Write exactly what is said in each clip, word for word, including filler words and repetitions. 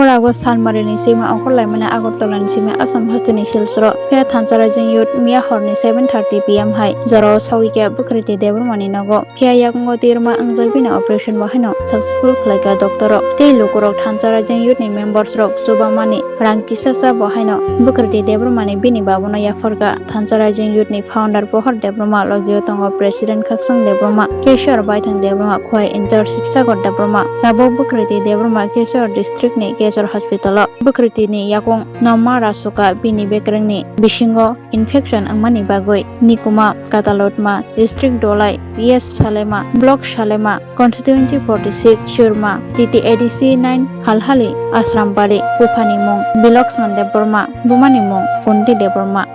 Rago Salmari ni sima ongkhorlaimani Agartala ni simi Assam hasteni Silchar o. Phiya Thansa Rising Youth miya horni seven thirty P M hai jorao sogwi khe Bwkhriti Debbarma ni nogo. Phiya yakungo twirma wngjak bini operation bo haino successful khlaikha doctor rok. Tei lukurok Thansa Rising Youth ni members rok chubamani rang kisasa bo haino Bwkhriti Debbarma ni bini babuno yapharkha. Thansa Rising Youth ni founder Pohor Debbarma, logio tongo President Khakchang Debbarma, Keshwar Baithang Debbarma, Khwai in-charge Sibsagar Debbarma, tabuk Bwkhriti Debbarma Keshwar district ni Keshwar hospital o. Bwkhriti ni yakung no ma rasuka bini bekreng ni bisingo infection wngmani bagwi Nikuma, Katalotma, District Dolai, P S Salema, Block Salema, Constituency forty six, Churma, T T A D C nine, Halhali, Asrambari, Buphani mung Biloksman Debbarma, bumani mung Kunti Debbarma.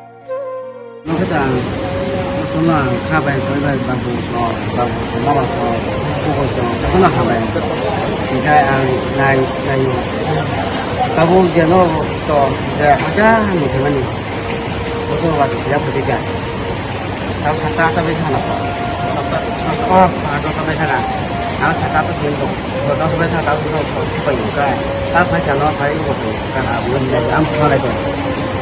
Nokhe ta ang, kono ang kha bai, soi bai, babu so, babu so, mama so, buko so, kono kha bai. Hinkhe ang nai, nai. Tabuk jeno to, je hacha nukhe mani. Kono ba siya phuti ka. Tao sata asa bai thana. Oh, sata asa bai thana. Ang sata asa bai thana. Sata asa bai thana, tao sata asa bai thana. Tao phai sano phai ko ko kana ang phone lai ko.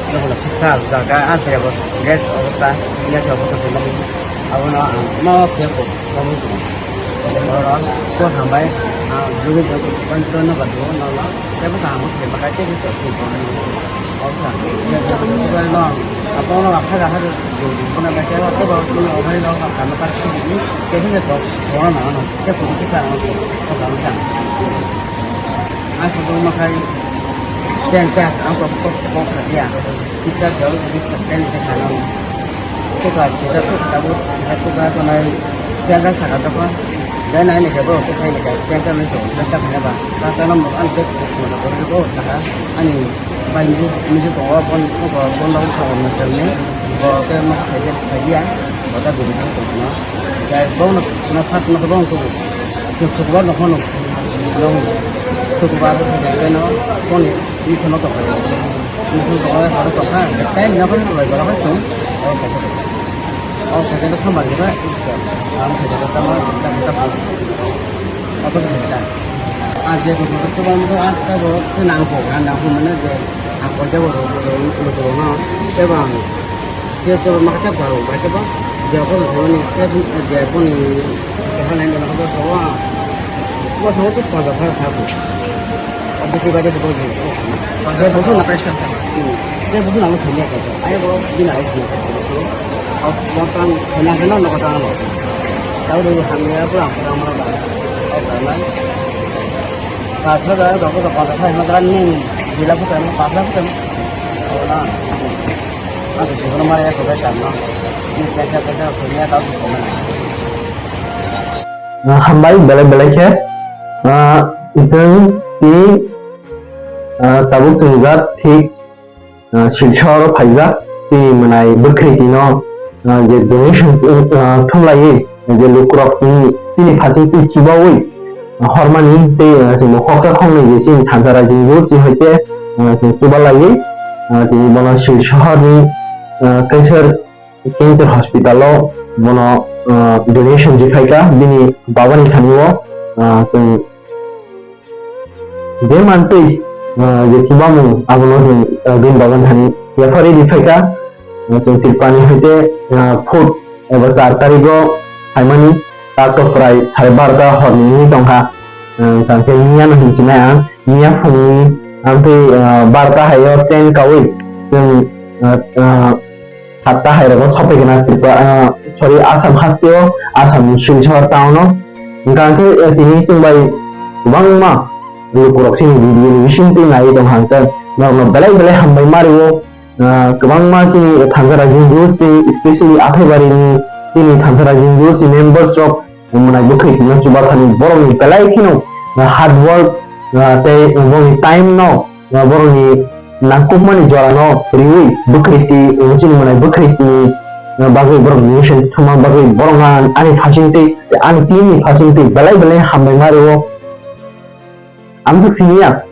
Lo ko siksa jaga ang saya ko. Guys, obostha. Ini saya ko. Abono ang no phai ko. Ko hambai. Ang juga jago. Kan to no ba do no no. Tebo kaham khe bwkha tei khe chwng tongmani. Obwkha. Tebo no apha apha jodi khuna bai tebo tebo khuna obai no kaham kar khibini tebo je kok khona na no tebo kisa no kok kok kok kok. Aswk wngma khai tensa ang kok kok kok kha dia. Kisa jol kisa tensa kha no. Tei ba sijak tabuk sijak tabuk ba tonai tensa saka tabuk. Dai nai ni kebo se khai ni kai tensa ni so tensa khai ba. Tensa no mo an tek mo ko ko saka ani bai ni ni ko bon ko bon lo ko mo tel ni ko ke mas khai de khai dia ko ta bi ni ko no. Dai bo no na pas no ko bon ko. Ko so ko no ko no. Lo so ko ba ko de no ko ni ni so no to ko. Musul tongkha, horo tongkha, tei nokni roi borok hai tong, o khaisa. O khaisa no sambar gita, ang khaisa tamo, ta ta ta. Apa sih kita? Aje ko ko ko bang ko asta bo, tu nang ko, nang ko mana je, ang ko jabo ro ro ro ro no, te bang. Ke so ma ta ba, ba ta ba, je ko ro ni, te je ko ni, ko ha nang ko so wa. Ko so ko pa ba sa ko. Abdul Kibar itu boleh. Dia bukan nak pressure kan? Hmm. Dia bukan nak semua kata. Ayo bawa dia nak semua kata. Kau makan kena kena nak kata apa? Tahu dulu hamil apa? Apa mana dah? Apa mana? Pasal dah, kau kau kau kau kau kau ni bila bukan pasal bukan. Kau na. Aku juga nama ya kau kau sama. Ini kata kata kau ni tahu semua. Ah, hambai belai belai khe, ah, chwng tini, ah, tabuk chwng jak thik, ah, Silchar o phaijak tini mwnai bwkhwrwi tino, ah, je donation, ah, thumlaiwi je lukurok chini, chini phasing twi chubawi hormani tei, ah, chini khoksa khoknwi je chini thansa raijini youth chini hoite, ah, chwng chubalaiwi, ah, tini bono Silchar ni, ah, kaisar Cancer hospital o bono, ah, donation rwphaikha bini babani thani o, ah, chwng je mantwi, ah, je chubamung abono chwng, ah, bini babani thani yapharwi rwphaikha, ah, chwng Tripura ni hoite, ah, food eba char tarikh o phaimani. Tato prai sare barota horni wngwi tongkha. Ang tangkhe miya no hinsinai ang, miya phungni ang tei, ah, barota hai o train kawi chwng, ah, ah, satta hai rogo sophaikha na Tripura, ah, sorry, Assam hasteo, Assam ni Silchar town o. Hwnkha khe, eh, tini chwng bai kwbangma lukurok chini video ni bisingtwi naiwi tongkha hwnkhe norokno belai belai hambai ma rwo. Ah, kwbangma chini thansa raijini youth chini, especially Athaibari ni chini thansa raijini youth chini members rok mwnai bwkhwrwi tongma chubathani borokni belai kheno, ah, hard work, ah, tei borokni time no, ah, borokni nangkukmani jora no riwi bwkhwrwi twi, ah, chini mwnai bwkhwrwi twi, ah, bagwi borok donation thumna bagwi borok no ani phasing twi, ani team ni phasing twi belai belai hambai ma rwo. Amswk siniya,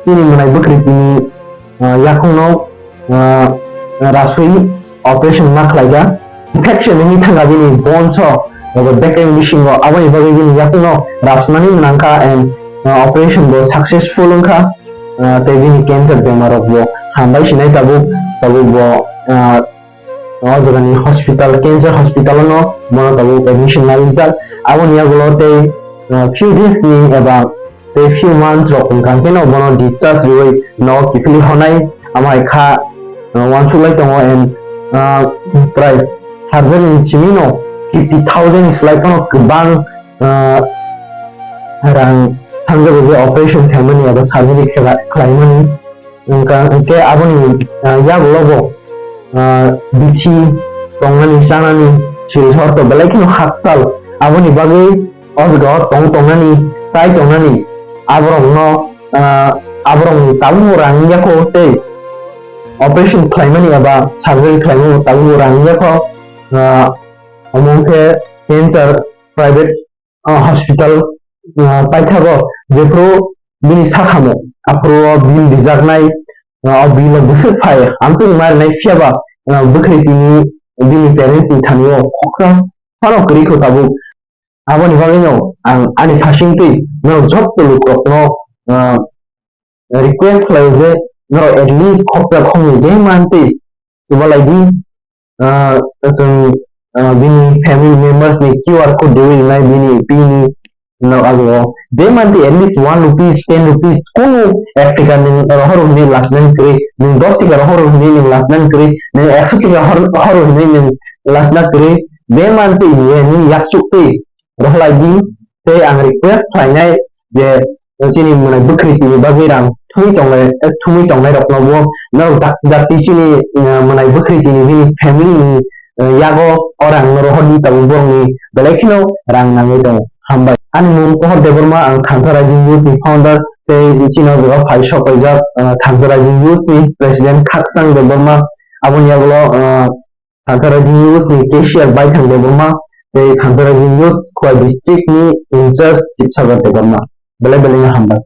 chini mwnai bwkhwrwi tini, ah, yakungno, ah, raswi operation ma khlaikha. Infection wngwi thangkha bini bones o, abo bekreng bisingo, aboni bagwi bini yakungno rasnani mwnangkha and, ah, operation bo successful wngkha. ah, tei bini cancer bemar rok bo hambai sinai tabuk, tabuk bo, ah, o jagani hospital, cancer hospital no bono tabuk admission larijak. Aboni yagulo tei, ah, few days ni eba tei few months rok wngkha khe no bono discharge riwi no kiphilwi honai amai kha, ah, uansuk lai tongo and, ah, prai surgery ni simi no fifty thousand slai phano kwbang, ah, rang sanjago je operation khaimani eba surgery khlai-, khlaimani. Wngkha, hwnkhe aboni, ah, yagulo bo, ah, bithi tongnani, chanani, sil sor to belai kheno hakchal. Aboni bagwi o jaga o tong tongnani, chai tongnani, aborokno, ah, aborokni tabukbo rang wngya kho tei operation khlaimani eba surgery khlaimani tabukbo rang wngya kho. Ah, omo wngkhe cancer private ah, hospital, ah, paithago jephru bini sakhamo, aphuru o bill rijaknai, ah, o bill o bwswk phai, amswk ma rinai phiyaba, ah, bwkhwrwi tini bini parents ni thani o khoksa phano kwrwi kho tabuk. Aboni bagwi no ang ani phasing twi norok jotto lukurokno, ah, request khlaio je norok at least khoksa khoknwi je mantwi chubalai di, ah, chwng, ah, bini family members ni Q R code dewi rinai bini pini no abo je mantwi at least one rupees, ten rupees, kunu ek taka nwng rohor hwnwi lasnani kwrwi, nwng dos taka rohor hwnwi nwng lasnani kwrwi, nwng ekso taka hor-, rohor hwnwi nwng lasna kwrwi, je mantwi ye nwng yaksuk twi rohlai di. Tei ang request khlainai je chini mwnai bwkhwrwi tini bagwi rang thumwi tongnai, thumwi tongnai rokno bo norok dak-, dakti chini, eh, mwnai bwkhwrwi tini bini family ni, eh, yago o rang no rohor di tabuk borokni belai kheno rang nangwi tongo. Hambai. Ani mung Pohor Debbarma, ang Thansa Rising Youth ni founder tei chini o jaga phai sok paijak, eh, Thansa Rising Youth ni president Khakchang Debbarma, aboni yagulo, eh, Thansa Rising Youth ni cashier Baithang Debbarma tei Thansa Rising Youth Khowai district ni in-charge Sibsagar Debbarma. Belai belai no hambai.